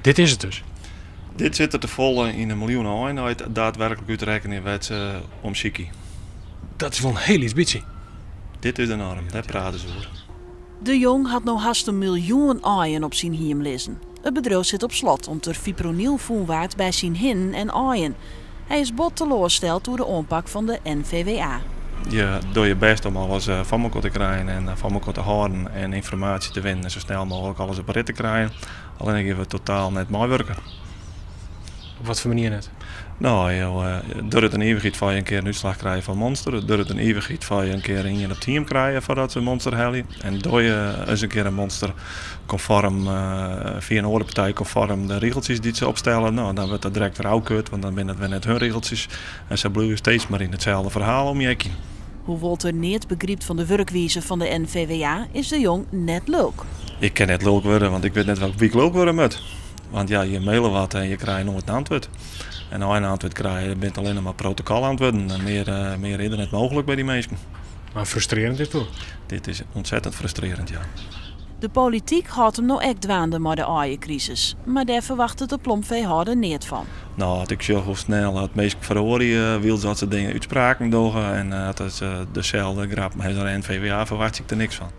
Dit is it dus. Dit sit der te folle yn in miljoen ein as je it daadwerklik útrekkenje wêr't se om sykje. Dat is wol in hiel lyts bytsje. Dit is de norm, dêr prate se oer. De Jong hat no hast in miljoen aaien op syn hiem lizzen. It bedriuw sit op slot om't der fipronil fûn waard by syn hinnen en aaien. Hy is bot teloarsteld oer de oanpak fan de NVWA. Je dogge je bêst om alles foar mekoar te krijen en foar mekoar te hâlden en ynformaasje te winnen en sa snel mooglik alles op 'e rit te krijen. Allinnich hjir wurdt totaal net meiwurke. Op wat foar manier net? No, it duorret in ivichheid foar je in kear in útslach krije fan Monster. It duorret in ivichheid foar je in kear ien op it hiem krije foardat se in monster helje. En dogge je ris in kear in monster konform fia in oare partij konform de rigeltsjes dy't se opstelle, no, dan wurdt dat direkt wer ôfkeurd, want dan binne it wer net hun rigeltsjes. En sa bliuwe je steeds mar yn itselde ferhaal omjekjen. Hoewol't er neat begrypt fan de wurkwize fan de NVWA, is De Jong net lulk. Ik kin net lulk wurde, want ik wit net wie't ik lulk wurde moat. Want ja, je maile wat en je krije noait in antwurd. En as je in antwurd krije, dan binne it allinnich mar protokolantwurden. En mear, mear is der net mooglik by dy minsken. Mar frustrearjend is it wol? Dit is ontzettend frustrearjend, ja. De polityk hâldt him no ek dwaande mei de aaiekrisis, mar dêr ferwachtet de plomfeehâlder neat fan. No, as ik sjoch hoe snel dat minsken feroarje wylst dat se dingen útspraken dogge en dat se deselde grap mei de NVWA ferwachtsje ik der niks fan.